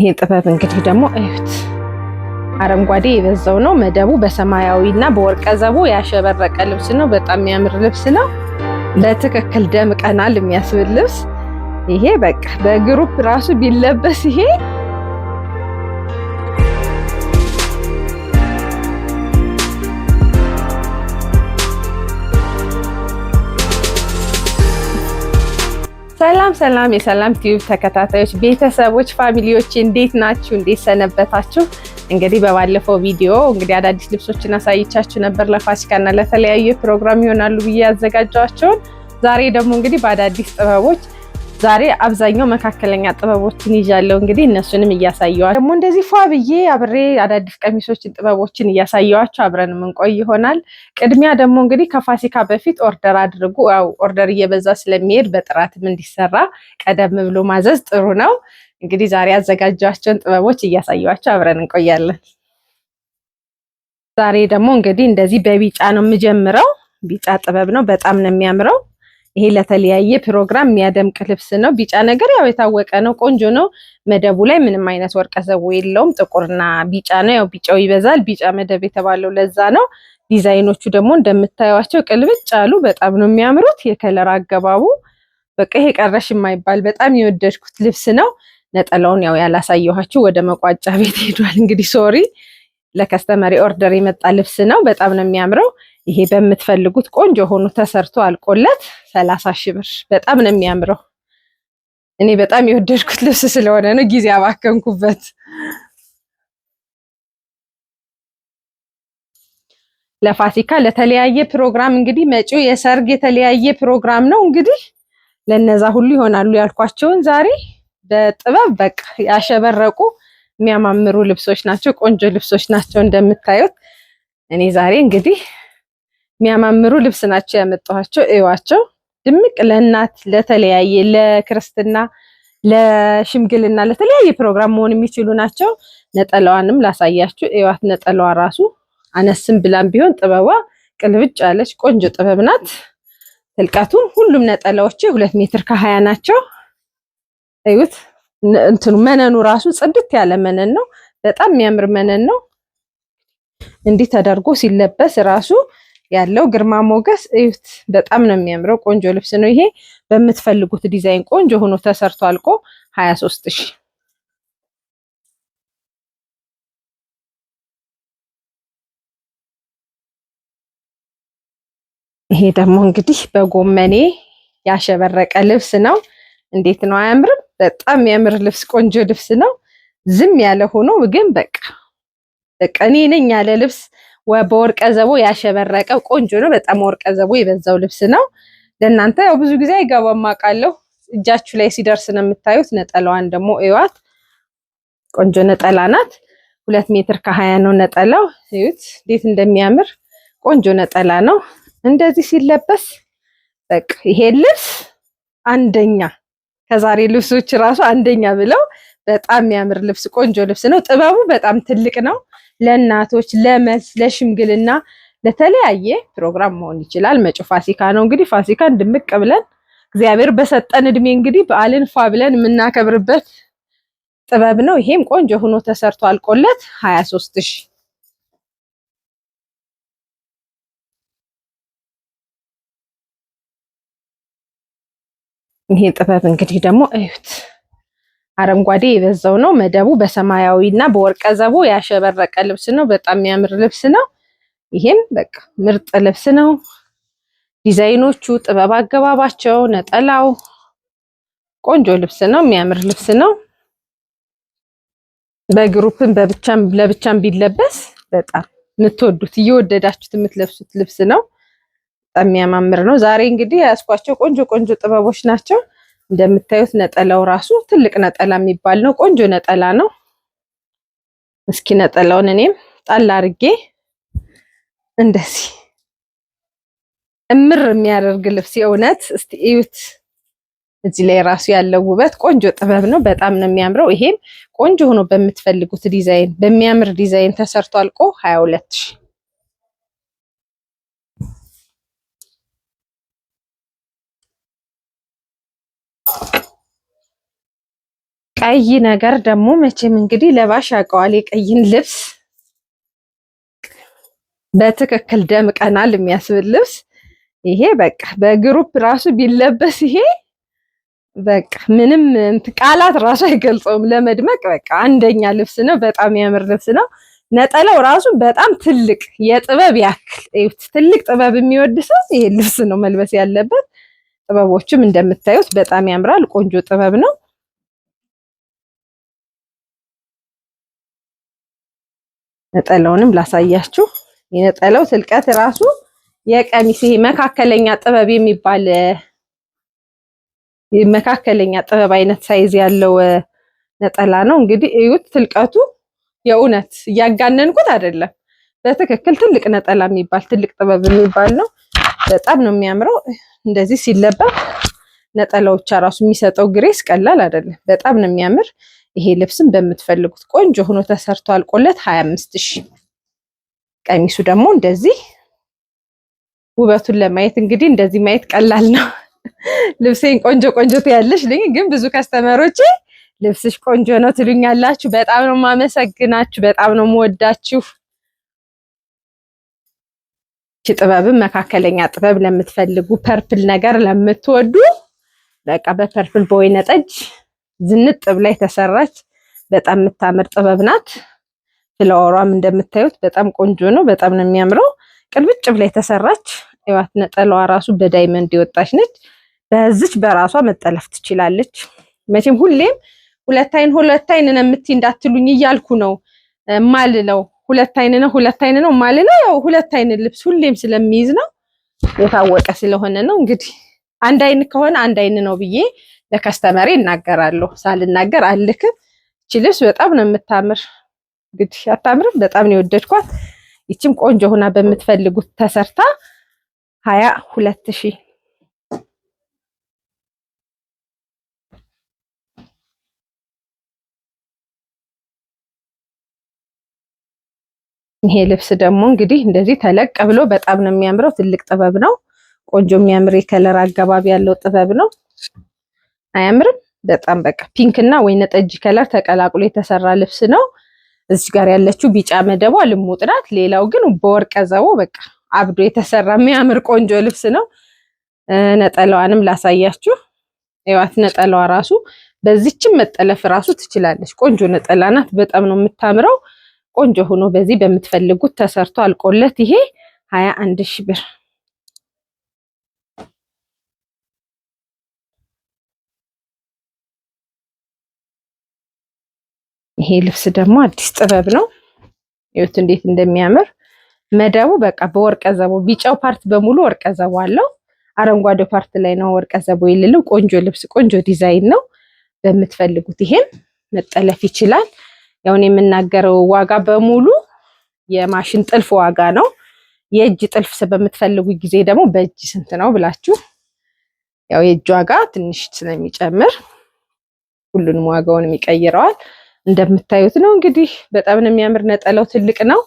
ይሄ ጥበብ እንግዲህ ደግሞ እዩት፣ አረንጓዴ የበዛው ነው። መደቡ በሰማያዊና በወርቀ ዘቦ ያሸበረቀ ልብስ ነው። በጣም የሚያምር ልብስ ነው። በትክክል ደምቀናል የሚያስብል ልብስ ይሄ። በቃ በ group ራሱ ቢለበስ ይሄ። ሰላም ሰላም፣ የሰላም ቲዩብ ተከታታዮች ቤተሰቦች፣ family ዎች እንዴት ናችሁ? እንዴት ሰነበታችሁ? እንግዲህ በባለፈው ቪዲዮ እንግዲህ አዳዲስ ልብሶችን አሳይቻችሁ ነበር፣ ለፋሲካና ለተለያዩ ፕሮግራም ይሆናሉ ብዬ ያዘጋጀኋቸውን። ዛሬ ደግሞ እንግዲህ በአዳዲስ ጥበቦች፣ ዛሬ አብዛኛው መካከለኛ ጥበቦችን ይዣለሁ። እንግዲህ እነሱንም እያሳየኋቸው ደግሞ እንደዚህ ፏ ብዬ አብሬ አዳዲስ ቀሚሶችን ጥበቦችን እያሳየኋቸው አብረን የምንቆይ ይሆናል። ቅድሚያ ደግሞ እንግዲህ ከፋሲካ በፊት order አድርጉ። ያው order እየበዛ ስለሚሄድ በጥራትም እንዲሰራ ቀደም ብሎ ማዘዝ ጥሩ ነው። እንግዲህ ዛሬ ያዘጋጀኋቸውን ጥበቦች እያሳየኋቸው አብረን እንቆያለን። ዛሬ ደግሞ እንግዲህ እንደዚህ በቢጫ ነው የምጀምረው። ቢጫ ጥበብ ነው፣ በጣም ነው የሚያምረው። ይሄ ለተለያየ ፕሮግራም የሚያደምቅ ልብስ ነው። ቢጫ ነገር ያው የታወቀ ነው፣ ቆንጆ ነው። መደቡ ላይ ምንም አይነት ወርቀ ዘቦ የለውም፣ ጥቁርና ቢጫ ነው። ያው ቢጫው ይበዛል። ቢጫ መደብ የተባለው ለዛ ነው። ዲዛይኖቹ ደግሞ እንደምታዩቸው ቅልብጭ አሉ። በጣም ነው የሚያምሩት። የ color አገባቡ በቃ ይሄ ቀረሽ የማይባል በጣም የወደድኩት ልብስ ነው። ነጠላውን ያው ያላሳየኋችሁ ወደ መቋጫ ቤት ሄዷል። እንግዲህ sorry፣ ለ customer order የመጣ ልብስ ነው። በጣም ነው የሚያምረው። ይሄ በምትፈልጉት ቆንጆ ሆኖ ተሰርቶ አልቆለት 30,000 ብር። በጣም ነው የሚያምረው። እኔ በጣም የወደድኩት ልብስ ስለሆነ ነው ጊዜ አባከንኩበት። ለፋሲካ ለተለያየ ፕሮግራም እንግዲህ መጪው የሰርግ የተለያየ ፕሮግራም ነው። እንግዲህ ለነዛ ሁሉ ይሆናሉ ያልኳቸውን ዛሬ በጥበብ በቃ ያሸበረቁ የሚያማምሩ ልብሶች ናቸው። ቆንጆ ልብሶች ናቸው እንደምታዩት። እኔ ዛሬ እንግዲህ የሚያማምሩ ልብስ ናቸው ያመጣኋቸው። እዩዋቸው፣ ድምቅ ለእናት ለተለያየ ለክርስትና፣ ለሽምግልና፣ ለተለያየ ፕሮግራም መሆን የሚችሉ ናቸው። ነጠላዋንም ላሳያችሁ። እዩዋት፣ ነጠላዋ ራሱ አነስም ብላም ቢሆን ጥበቧ ቅልብጭ ያለች ቆንጆ ጥበብ ናት። ትልቀቱም ሁሉም ነጠላዎቼ 2 ሜትር ከ20 ናቸው። እዩት፣ እንትኑ መነኑ ራሱ ጽድት ያለ መነን ነው። በጣም የሚያምር መነን ነው። እንዲህ ተደርጎ ሲለበስ ራሱ ያለው ግርማ ሞገስ እዩት። በጣም ነው የሚያምረው። ቆንጆ ልብስ ነው ይሄ። በምትፈልጉት ዲዛይን ቆንጆ ሆኖ ተሰርቶ አልቆ 23,000። ይሄ ደግሞ እንግዲህ በጎመኔ ያሸበረቀ ልብስ ነው። እንዴት ነው አያምርም? በጣም የሚያምር ልብስ፣ ቆንጆ ልብስ ነው። ዝም ያለ ሆኖ ግን በቃ በቃ እኔ ነኝ ያለ ልብስ፣ በወርቀ ዘቦ ያሸበረቀ ቆንጆ ነው። በጣም ወርቀ ዘቦ የበዛው ልብስ ነው። ለእናንተ ያው ብዙ ጊዜ አይገባም አውቃለሁ። እጃችሁ ላይ ሲደርስ ነው የምታዩት። ነጠላዋን ደግሞ እዩዋት፣ ቆንጆ ነጠላ ናት። 2 ሜትር ከ20 ነው ነጠላው። እዩት እንዴት እንደሚያምር፣ ቆንጆ ነጠላ ነው። እንደዚህ ሲለበስ በቃ ይሄ ልብስ አንደኛ፣ ከዛሬ ልብሶች ራሱ አንደኛ ብለው፣ በጣም የሚያምር ልብስ፣ ቆንጆ ልብስ ነው። ጥበቡ በጣም ትልቅ ነው። ለእናቶች፣ ለመልስ፣ ለሽምግልና፣ ለተለያየ ፕሮግራም መሆን ይችላል። መጪው ፋሲካ ነው። እንግዲህ ፋሲካን ድምቅ ብለን እግዚአብሔር በሰጠን እድሜ እንግዲህ በዓልን ፏ ብለን የምናከብርበት ጥበብ ነው። ይሄም ቆንጆ ሆኖ ተሰርቶ አልቆለት 23,000። ይሄ ጥበብ እንግዲህ ደግሞ እዩት፣ አረንጓዴ የበዛው ነው። መደቡ በሰማያዊና በወርቀ ዘቦ ያሸበረቀ ልብስ ነው። በጣም የሚያምር ልብስ ነው። ይሄም በቃ ምርጥ ልብስ ነው። ዲዛይኖቹ፣ ጥበብ አገባባቸው፣ ነጠላው ቆንጆ ልብስ ነው። የሚያምር ልብስ ነው። በ group ም በብቻም ለብቻም ቢለበስ በጣም የምትወዱት፣ እየወደዳችሁት የምትለብሱት ልብስ ነው። በጣም የሚያማምር ነው። ዛሬ እንግዲህ ያስኳቸው ቆንጆ ቆንጆ ጥበቦች ናቸው። እንደምታዩት ነጠላው ራሱ ትልቅ ነጠላ የሚባል ነው። ቆንጆ ነጠላ ነው። እስኪ ነጠላውን እኔም ጣል አድርጌ እንደዚህ እምር የሚያደርግ ልብስ የእውነት እስቲ እዩት። እዚህ ላይ ራሱ ያለው ውበት ቆንጆ ጥበብ ነው። በጣም ነው የሚያምረው። ይሄም ቆንጆ ሆኖ በምትፈልጉት ዲዛይን፣ በሚያምር ዲዛይን ተሰርቶ አልቆ 22,000። ቀይ ነገር ደግሞ መቼም እንግዲህ ለባሽ ያውቀዋል የቀይን ልብስ በትክክል ደምቀናል የሚያስብል ልብስ ይሄ በቃ በ group ራሱ ቢለበስ ይሄ በቃ ምንም ቃላት ራሱ አይገልጸውም። ለመድመቅ በቃ አንደኛ ልብስ ነው። በጣም የሚያምር ልብስ ነው። ነጠላው ራሱ በጣም ትልቅ የጥበብ ያክል ትልቅ ጥበብ የሚወድ ሰው ይሄ ልብስ ነው መልበስ ያለበት። ጥበቦችም እንደምታዩት በጣም ያምራል። ቆንጆ ጥበብ ነው። ነጠላውንም ላሳያችሁ። የነጠላው ትልቀት ራሱ የቀሚስ ይሄ መካከለኛ ጥበብ የሚባል መካከለኛ ጥበብ አይነት size ያለው ነጠላ ነው። እንግዲህ እዩት ትልቀቱ፣ የእውነት እያጋነንኩት አይደለም። በትክክል ትልቅ ነጠላ የሚባል ትልቅ ጥበብ የሚባል ነው። በጣም ነው የሚያምረው። እንደዚህ ሲለበስ ነጠላው ብቻ ራሱ የሚሰጠው grace ቀላል አይደለም። በጣም ነው የሚያምር። ይሄ ልብስም በምትፈልጉት ቆንጆ ሆኖ ተሰርቶ አልቆለት 25,000። ቀሚሱ ደግሞ እንደዚህ ውበቱን ለማየት እንግዲህ እንደዚህ ማየት ቀላል ነው። ልብሴን ቆንጆ ቆንጆ ትያለሽ ልኝ፣ ግን ብዙ customer ኦቼ ልብስሽ ቆንጆ ነው ትሉኛላችሁ። በጣም ነው የማመሰግናችሁ። በጣም ነው የምወዳችሁ። ጥበብም መካከለኛ ጥበብ ለምትፈልጉ purple ነገር ለምትወዱ በቃ በ purple በወይነ ጠጅ ዝንጥ ብላ የተሰራች በጣም የምታምር ጥበብ ናት። flower ዋም እንደምታዩት በጣም ቆንጆ ነው። በጣም ነው የሚያምረው። ቅልብጭ ብላ የተሰራች እዋት ነጠላዋ ራሱ በ diamond የወጣች ነች። በዚች በራሷ መጠለፍ ትችላለች። መቼም ሁሌም ሁለት አይን ሁለት አይን ነው የምትይ እንዳትሉኝ እያልኩ ነው ማልለው። ሁለት አይን ነው ሁለት አይን ነው ማልለው። ያው ሁለት አይን ልብስ ሁሌም ስለሚይዝ ነው የታወቀ ስለሆነ ነው። እንግዲህ አንድ አይን ከሆነ አንድ አይን ነው ብዬ ለ customer ኤ እናገራለሁ። ሳልናገር አልክም። እቺ ልብስ በጣም ነው የምታምር። እንግዲህ አታምርም? በጣም ነው የወደድኳት። ይቺም ቆንጆ ሆና በምትፈልጉት ተሰርታ 22,000። ይሄ ልብስ ደግሞ እንግዲህ እንደዚህ ተለቅ ብሎ በጣም ነው የሚያምረው። ትልቅ ጥበብ ነው። ቆንጆ የሚያምር የ color አገባብ ያለው ጥበብ ነው። አያምርም? በጣም በቃ pink እና ወይነ ጠጅ color ተቀላቅሎ የተሰራ ልብስ ነው። እዚህ ጋር ያለችው ቢጫ መደቧ ልሙጥ ናት። ሌላው ግን በወርቀ ዘቦ በቃ አብዶ የተሰራ የሚያምር ቆንጆ ልብስ ነው። ነጠላዋንም ላሳያችሁ። እዋት ነጠላዋ ራሱ በዚችም መጠለፍ ራሱ ትችላለች። ቆንጆ ነጠላ ናት። በጣም ነው የምታምረው። ቆንጆ ሆኖ በዚህ በምትፈልጉት ተሰርቶ አልቆለት ይሄ 21,000 ብር። ይሄ ልብስ ደግሞ አዲስ ጥበብ ነው። እዩት እንዴት እንደሚያምር መደቡ በቃ በወርቀ ዘቦ ቢጫው part በሙሉ ወርቀ ዘቦ አለው። አረንጓዴው part ላይ ነው ወርቀ ዘቦ የሌለው። ቆንጆ ልብስ ቆንጆ ዲዛይን ነው። በምትፈልጉት ይሄም መጠለፍ ይችላል። ያው እኔ የምናገረው ዋጋ በሙሉ የማሽን ጥልፍ ዋጋ ነው። የእጅ ጥልፍ በምትፈልጉ ጊዜ ደግሞ በእጅ ስንት ነው ብላችሁ ያው የእጅ ዋጋ ትንሽ ስለሚጨምር ሁሉንም ዋጋውንም ይቀይረዋል። እንደምታዩት ነው እንግዲህ በጣም ነው የሚያምር። ነጠላው ትልቅ ነው።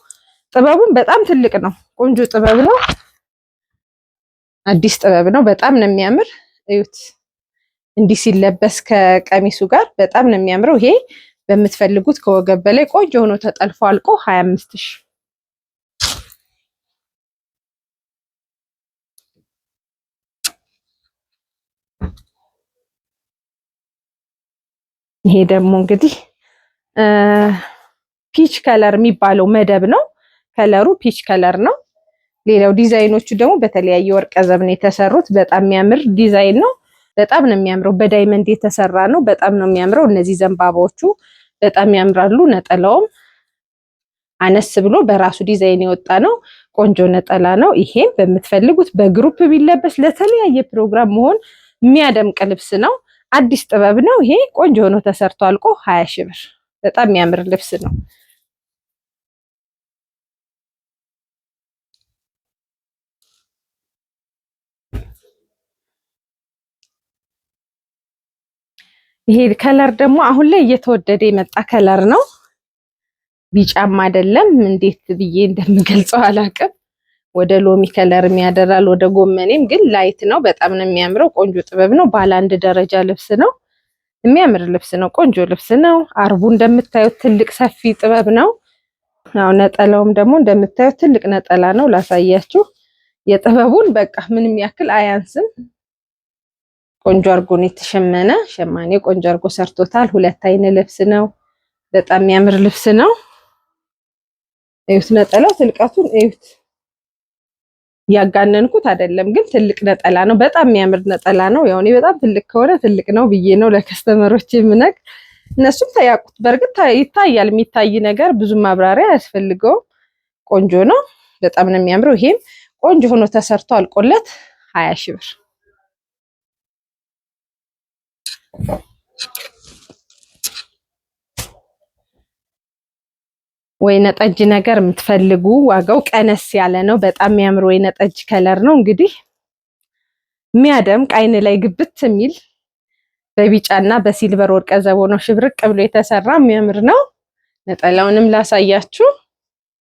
ጥበቡም በጣም ትልቅ ነው። ቆንጆ ጥበብ ነው። አዲስ ጥበብ ነው። በጣም ነው የሚያምር። እዩት እንዲህ ሲለበስ ከቀሚሱ ጋር በጣም ነው የሚያምረው። ይሄ በምትፈልጉት ከወገብ በላይ ቆንጆ ሆኖ ተጠልፎ አልቆ 25,000። ይሄ ደግሞ እንግዲህ peach color የሚባለው መደብ ነው። color ኡ peach color ነው። ሌላው ዲዛይኖቹ ደግሞ በተለያየ ወርቀ ዘብ ነው የተሰሩት። በጣም የሚያምር ዲዛይን ነው። በጣም ነው የሚያምረው። በ diamond የተሰራ ነው። በጣም ነው የሚያምረው። እነዚህ ዘንባባዎቹ በጣም ያምራሉ። ነጠላውም አነስ ብሎ በራሱ ዲዛይን የወጣ ነው። ቆንጆ ነጠላ ነው። ይሄም በምትፈልጉት በ group ቢለበስ ለተለያየ ፕሮግራም መሆን የሚያደምቅ ልብስ ነው። አዲስ ጥበብ ነው። ይሄ ቆንጆ ሆኖ ተሰርቶ አልቆ 20,000 ብር። በጣም የሚያምር ልብስ ነው። ይሄ color ደግሞ አሁን ላይ እየተወደደ የመጣ color ነው። ቢጫም አይደለም፣ እንዴት ብዬ እንደምገልጸው አላውቅም። ወደ ሎሚ color የሚያደራል፣ ወደ ጎመኔም ግን light ነው። በጣም ነው የሚያምረው። ቆንጆ ጥበብ ነው። ባለ አንድ ደረጃ ልብስ ነው። የሚያምር ልብስ ነው። ቆንጆ ልብስ ነው። አርቡ እንደምታዩት ትልቅ ሰፊ ጥበብ ነው። አዎ ነጠላውም ደግሞ እንደምታዩት ትልቅ ነጠላ ነው። ላሳያችሁ የጥበቡን በቃ ምንም ያክል አያንስም። ቆንጆ አርጎ ነው የተሸመነ። ሸማኔ ቆንጆ አርጎ ሰርቶታል። ሁለት አይን ልብስ ነው። በጣም የሚያምር ልብስ ነው። እዩት፣ ነጠላው ትልቀቱን እዩት። ያጋነንኩት አይደለም ግን ትልቅ ነጠላ ነው። በጣም የሚያምር ነጠላ ነው። ያው እኔ በጣም ትልቅ ከሆነ ትልቅ ነው ብዬ ነው ለ customer ኦች የምነግር። እነሱም ታያቁት። በእርግጥ ይታያል፣ የሚታይ ነገር ብዙ ማብራሪያ አያስፈልገውም። ቆንጆ ነው። በጣም ነው የሚያምረው። ይሄም ቆንጆ ሆኖ ተሰርቶ አልቆለት 20 ሺህ ብር። ወይነ ጠጅ ነገር የምትፈልጉ ዋጋው ቀነስ ያለ ነው። በጣም የሚያምር ወይነ ጠጅ color ነው። እንግዲህ የሚያደምቅ አይን ላይ ግብት የሚል በቢጫና በ silver ወርቀ ዘቦ ነው ሽብርቅ ብሎ የተሰራ የሚያምር ነው። ነጠላውንም ላሳያችሁ።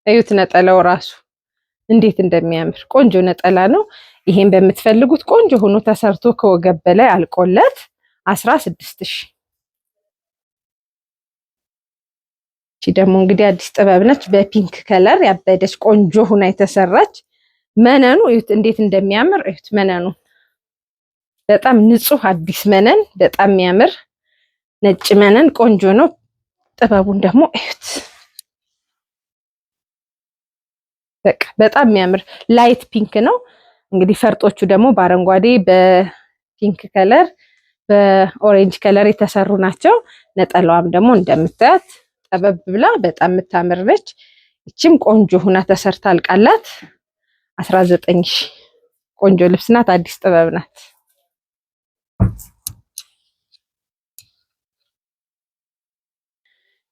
እዩት፣ ነጠላው ራሱ እንዴት እንደሚያምር ቆንጆ ነጠላ ነው። ይሄን በምትፈልጉት ቆንጆ ሆኖ ተሰርቶ ከወገብ በላይ አልቆለት 16,000። እቺ ደግሞ እንግዲህ አዲስ ጥበብ ነች። በ pink color ያበደች ቆንጆ ሁና የተሰራች መነኑ እዩት እንዴት እንደሚያምር እዩት። መነኑ በጣም ንጹህ አዲስ መነን፣ በጣም የሚያምር ነጭ መነን ቆንጆ ነው። ጥበቡን ደግሞ እዩት። በቃ በጣም የሚያምር light pink ነው። እንግዲህ ፈርጦቹ ደግሞ በአረንጓዴ በ pink color በ orange color የተሰሩ ናቸው። ነጠላዋም ደግሞ እንደምታያት ጠበብ ብላ በጣም የምታምር ነች። እቺም ቆንጆ ሁና ተሰርታ አልቃላት 19,000። ቆንጆ ልብስ ናት። አዲስ ጥበብ ናት።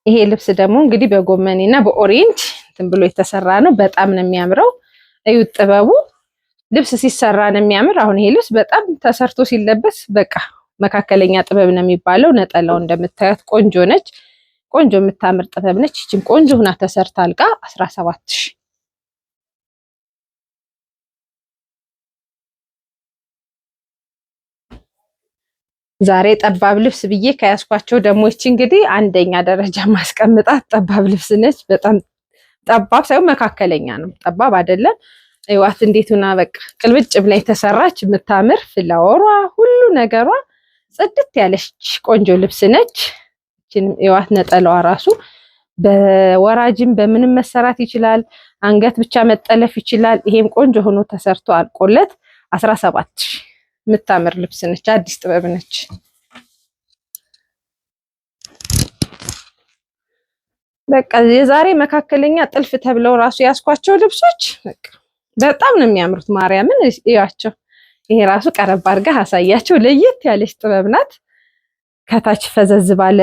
ይሄ ልብስ ደግሞ እንግዲህ በጎመኔና በ orange እንትን ብሎ የተሰራ ነው። በጣም ነው የሚያምረው። እዩት ጥበቡ። ልብስ ሲሰራ ነው የሚያምር። አሁን ይሄ ልብስ በጣም ተሰርቶ ሲለበስ በቃ መካከለኛ ጥበብ ነው የሚባለው። ነጠላው እንደምታዩት ቆንጆ ነች። ቆንጆ የምታምር ጥበብ ነች። ይህችም ቆንጆ ሁና ተሰርታ አልቃ 17,000። ዛሬ ጠባብ ልብስ ብዬ ከያዝኳቸው ደግሞ ይቺ እንግዲህ አንደኛ ደረጃ ማስቀምጣት ጠባብ ልብስ ነች። በጣም ጠባብ ሳይሆን መካከለኛ ነው፣ ጠባብ አይደለም። እዋት እንዴት ሁና በቃ ቅልብጭ ብላ የተሰራች የምታምር flower ዋ ሁሉ ነገሯ ጽድት ያለች ቆንጆ ልብስ ነች። እዋት ነጠላዋ ራሱ በወራጅም በምንም መሰራት ይችላል። አንገት ብቻ መጠለፍ ይችላል። ይሄም ቆንጆ ሆኖ ተሰርቶ አልቆለት 17,000። የምታምር ልብስ ነች። አዲስ ጥበብ ነች። በቃ የዛሬ መካከለኛ ጥልፍ ተብለው ራሱ ያስኳቸው ልብሶች በቃ በጣም ነው የሚያምሩት። ማርያምን እያቸው። ይሄ ራሱ ቀረብ አድርገህ አሳያቸው። ለየት ያለች ጥበብ ናት። ከታች ፈዘዝ ባለ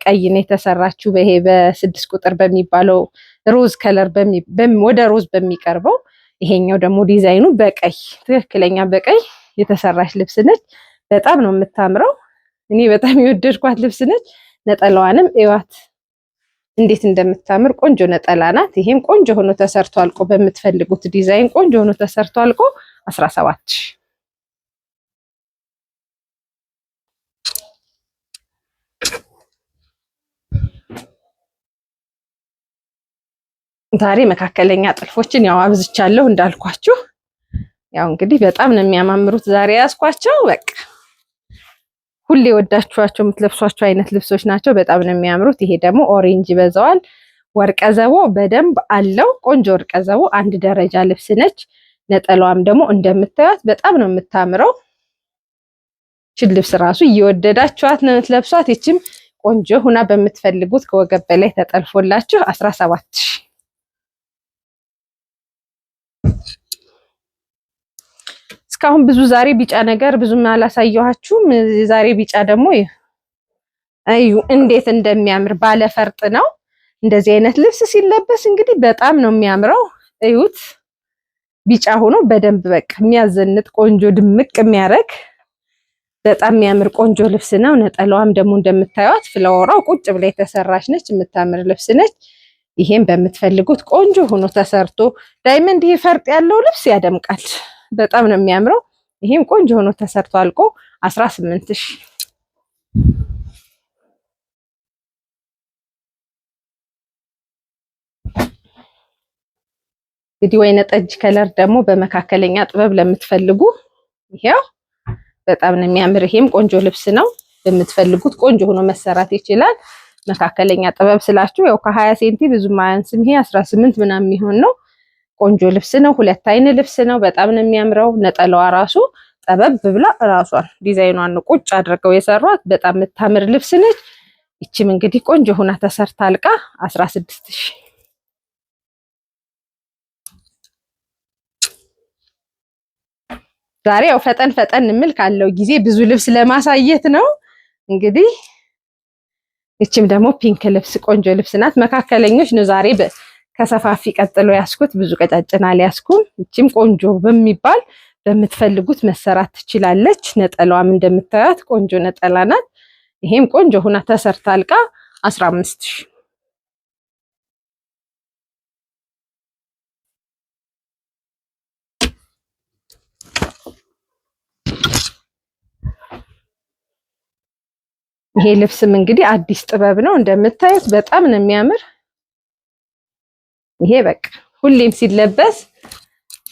ቀይ ነው የተሰራችው። ይሄ በ6 ቁጥር በሚባለው rose color ወደ ሮዝ በሚቀርበው፣ ይሄኛው ደግሞ ዲዛይኑ በቀይ ትክክለኛ በቀይ የተሰራች ልብስ ነች። በጣም ነው የምታምረው። እኔ በጣም የወደድኳት ልብስ ነች። ነጠላዋንም እዋት እንዴት እንደምታምር ቆንጆ ነጠላ ናት። ይሄም ቆንጆ ሆኖ ተሰርቶ አልቆ በምትፈልጉት ዲዛይን ቆንጆ ሆኖ ተሰርቶ አልቆ 17,000። ዛሬ መካከለኛ ጥልፎችን ያው አብዝቻለሁ እንዳልኳችሁ። ያው እንግዲህ በጣም ነው የሚያማምሩት ዛሬ ያስኳቸው። በቃ ሁሌ ወዳችኋቸው የምትለብሷቸው አይነት ልብሶች ናቸው። በጣም ነው የሚያምሩት። ይሄ ደግሞ orange ይበዛዋል። ወርቀ ዘቦ በደንብ አለው። ቆንጆ ወርቀ ዘቦ አንድ ደረጃ ልብስ ነች። ነጠላዋም ደግሞ እንደምታዩት በጣም ነው የምታምረው። ይችን ልብስ ራሱ እየወደዳችኋት ነው የምትለብሷት። ይችም ቆንጆ ሁና በምትፈልጉት ከወገብ በላይ ተጠልፎላችሁ 17,000። እስካሁን ብዙ ዛሬ ቢጫ ነገር ብዙም አላሳየኋችሁም። ዛሬ ቢጫ ደግሞ እዩ እንዴት እንደሚያምር ባለፈርጥ ነው። እንደዚህ አይነት ልብስ ሲለበስ እንግዲህ በጣም ነው የሚያምረው። እዩት፣ ቢጫ ሆኖ በደንብ በቃ የሚያዘንጥ ቆንጆ ድምቅ የሚያደርግ በጣም የሚያምር ቆንጆ ልብስ ነው። ነጠላዋም ደግሞ እንደምታዩት flower ዋ ቁጭ ብላ የተሰራች ነች። የምታምር ልብስ ነች። ይሄም በምትፈልጉት ቆንጆ ሆኖ ተሰርቶ diamond ይሄ ፈርጥ ያለው ልብስ ያደምቃል። በጣም ነው የሚያምረው። ይሄም ቆንጆ ሆኖ ተሰርቶ አልቆ 18,000። እንግዲህ ወይነ ጠጅ color ደግሞ በመካከለኛ ጥበብ ለምትፈልጉ ይሄው በጣም ነው የሚያምር። ይሄም ቆንጆ ልብስ ነው። በምትፈልጉት ቆንጆ ሆኖ መሰራት ይችላል። መካከለኛ ጥበብ ስላችሁ ያው ከ20 ሴንቲ ብዙም አያንስም። ይሄ 18 ምናምን የሚሆን ነው። ቆንጆ ልብስ ነው። ሁለት አይን ልብስ ነው። በጣም ነው የሚያምረው። ነጠላዋ ራሱ ጠበብ ብላ ራሷን ዲዛይኗን ነው ቁጭ አድርገው የሰሯት። በጣም የምታምር ልብስ ነች። ይችም እንግዲህ ቆንጆ ሆና ተሰርታ አልቃ 16,000። ዛሬ ያው ፈጠን ፈጠን እምል ካለው ጊዜ ብዙ ልብስ ለማሳየት ነው። እንግዲህ ይችም ደግሞ pink ልብስ ቆንጆ ልብስ ናት። መካከለኞች ነው ዛሬ ከሰፋፊ ቀጥሎ ያስኩት፣ ብዙ ቀጫጭን አልያዝኩም። ይችም ቆንጆ በሚባል በምትፈልጉት መሰራት ትችላለች። ነጠላዋም እንደምታያት ቆንጆ ነጠላ ናት። ይሄም ቆንጆ ሁና ተሰርታ አልቃ 15,000። ይሄ ልብስም እንግዲህ አዲስ ጥበብ ነው እንደምታዩት በጣም ነው የሚያምር። ይሄ በቃ ሁሌም ሲለበስ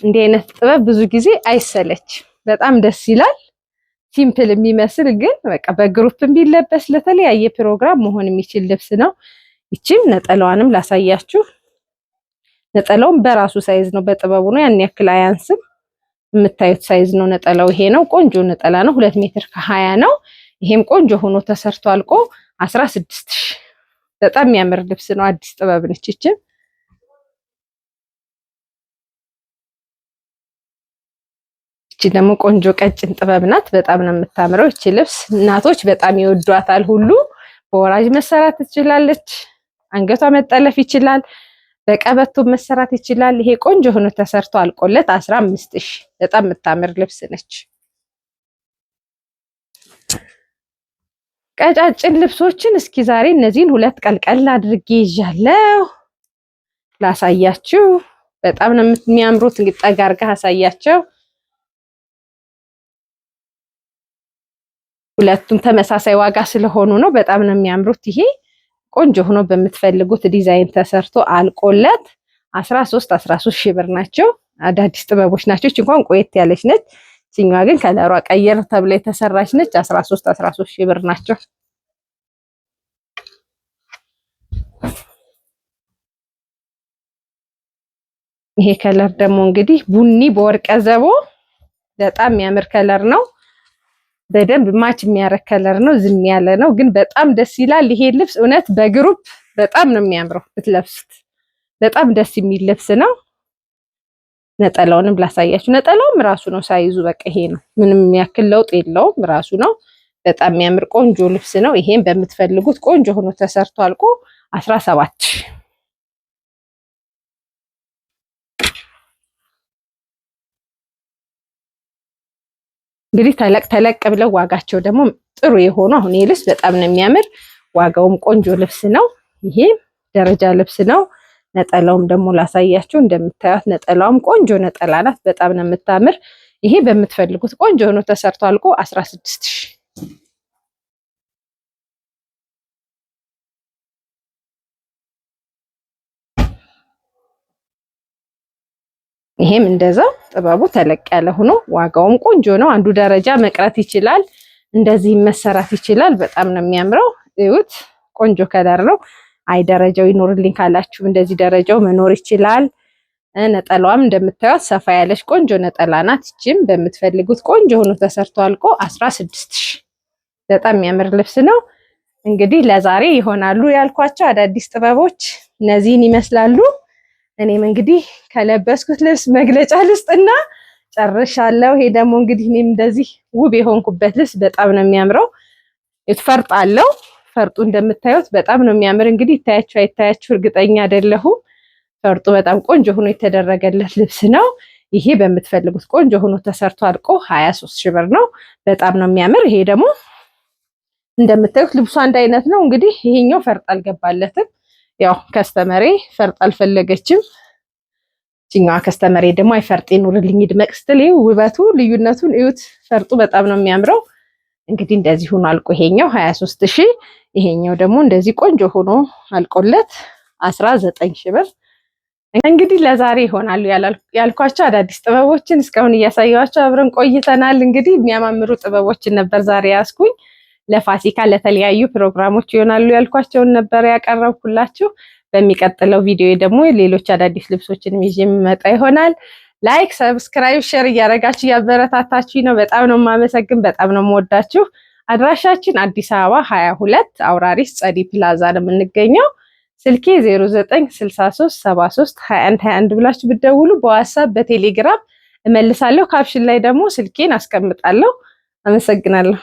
እንዲህ አይነት ጥበብ ብዙ ጊዜ አይሰለች፣ በጣም ደስ ይላል። simple የሚመስል ግን በቃ በ group ቢለበስ ለተለያየ ፕሮግራም መሆን የሚችል ልብስ ነው። ይቺም ነጠላዋንም ላሳያችሁ። ነጠላውም በራሱ size ነው፣ በጥበቡ ነው። ያን ያክል አያንስም። የምታዩት size ነው ነጠላው። ይሄ ነው ቆንጆ ነጠላ ነው። 2 ሜትር ከ20 ነው። ይሄም ቆንጆ ሆኖ ተሰርቶ አልቆ 16,000። በጣም የሚያምር ልብስ ነው። አዲስ ጥበብ ነች ይቺም። እቺ ደግሞ ቆንጆ ቀጭን ጥበብ ናት። በጣም ነው የምታምረው እቺ ልብስ እናቶች በጣም ይወዷታል። ሁሉ በወራጅ መሰራት ትችላለች። አንገቷ መጠለፍ ይችላል። በቀበቶ መሰራት ይችላል። ይሄ ቆንጆ ሆኖ ተሰርቶ አልቆለት 15,000። በጣም የምታምር ልብስ ነች። ቀጫጭን ልብሶችን እስኪ ዛሬ እነዚህን ሁለት ቀልቀል አድርጌ ይዣለሁ ላሳያችሁ። በጣም ነው የሚያምሩት። እንግዲህ ጠጋ አድርገህ አሳያቸው። ሁለቱም ተመሳሳይ ዋጋ ስለሆኑ ነው። በጣም ነው የሚያምሩት። ይሄ ቆንጆ ሆኖ በምትፈልጉት ዲዛይን ተሰርቶ አልቆለት 13 13,000 ብር ናቸው። አዳዲስ ጥበቦች ናቸው። እቺ እንኳን ቆየት ያለች ነች። እቺኛዋ ግን ከለሯ ቀየር ተብላ የተሰራች ነች። 13 13,000 ብር ናቸው። ይሄ color ደግሞ እንግዲህ ቡኒ በወርቀ ዘቦ በጣም የሚያምር color ነው። በደንብ match የሚያረግ color ነው። ዝም ያለ ነው ግን በጣም ደስ ይላል። ይሄ ልብስ እውነት በ group በጣም ነው የሚያምረው ብትለብሱት፣ በጣም ደስ የሚል ልብስ ነው። ነጠላውንም ላሳያችሁ። ነጠላውም ራሱ ነው size ኡ፣ በቃ ይሄ ነው። ምንም ያክል ለውጥ የለውም፣ ራሱ ነው። በጣም የሚያምር ቆንጆ ልብስ ነው። ይሄን በምትፈልጉት ቆንጆ ሆኖ ተሰርቶ አልቆ 17,000። እንግዲህ ተለቅ ተለቅ ብለው ዋጋቸው ደግሞ ጥሩ የሆኑ አሁን ይሄ ልብስ በጣም ነው የሚያምር። ዋጋውም ቆንጆ ልብስ ነው። ይሄ ደረጃ ልብስ ነው። ነጠላውም ደግሞ ላሳያችሁ። እንደምታዩት ነጠላውም ቆንጆ ነጠላ ናት። በጣም ነው የምታምር። ይሄ በምትፈልጉት ቆንጆ ሆኖ ተሰርቶ አልቆ 16,000። ይሄም እንደዛው ጥበቡ ተለቅ ያለ ሆኖ ዋጋውም ቆንጆ ነው። አንዱ ደረጃ መቅረት ይችላል፣ እንደዚህ መሰራት ይችላል። በጣም ነው የሚያምረው። እዩት፣ ቆንጆ color ነው። አይ ደረጃው ይኖርልኝ ካላችሁ እንደዚህ ደረጃው መኖር ይችላል። ነጠላዋም እንደምታዩት ሰፋ ያለች ቆንጆ ነጠላ ናት። ይችም በምትፈልጉት ቆንጆ ሆኖ ተሰርቶ አልቆ 16,000። በጣም የሚያምር ልብስ ነው። እንግዲህ ለዛሬ ይሆናሉ ያልኳቸው አዳዲስ ጥበቦች እነዚህን ይመስላሉ። እኔም እንግዲህ ከለበስኩት ልብስ መግለጫ ልስጥና ጨርሻለሁ። ይሄ ደግሞ እንግዲህ እኔም እንደዚህ ውብ የሆንኩበት ልብስ በጣም ነው የሚያምረው። ፈርጥ አለው። ፈርጡ እንደምታዩት በጣም ነው የሚያምር። እንግዲህ ይታያችሁ አይታያችሁ እርግጠኛ አይደለሁም። ፈርጡ በጣም ቆንጆ ሆኖ የተደረገለት ልብስ ነው። ይሄ በምትፈልጉት ቆንጆ ሆኖ ተሰርቶ አልቆ 23,000 ብር ነው። በጣም ነው የሚያምር። ይሄ ደግሞ እንደምታዩት ልብሱ አንድ አይነት ነው። እንግዲህ ይሄኛው ፈርጥ አልገባለትም። ያው customer ኤ ፈርጥ አልፈለገችም። እቺኛዋ customer ኤ ደግሞ አይ ፈርጥ ይኑርልኝ ይድመቅ ስትል ውበቱ ልዩነቱን እዩት። ፈርጡ በጣም ነው የሚያምረው። እንግዲህ እንደዚህ ሆኖ አልቆ ይሄኛው 23,000፣ ይሄኛው ደግሞ እንደዚህ ቆንጆ ሆኖ አልቆለት 19,000 ብር። እንግዲህ ለዛሬ ይሆናሉ ያልኳቸው አዳዲስ ጥበቦችን እስካሁን እያሳየኋቸው አብረን ቆይተናል። እንግዲህ የሚያማምሩ ጥበቦችን ነበር ዛሬ ያስኩኝ። ለፋሲካ ለተለያዩ ፕሮግራሞች ይሆናሉ ያልኳቸውን ነበር ያቀረብኩላችሁ። በሚቀጥለው ቪዲዮ ደግሞ ሌሎች አዳዲስ ልብሶችን ይዤ የምመጣ ይሆናል። Like፣ subscribe፣ share እያደረጋችሁ እያበረታታችሁ ነው። በጣም ነው የማመሰግን፣ በጣም ነው የምወዳችሁ። አድራሻችን አዲስ አበባ 22 አውራሪስ ጸዲ ፕላዛ ነው የምንገኘው። ስልኬ 096373 2121 ብላችሁ ብትደውሉ በዋትሳፕ በቴሌግራም እመልሳለሁ። Caption ላይ ደግሞ ስልኬን አስቀምጣለሁ። አመሰግናለሁ።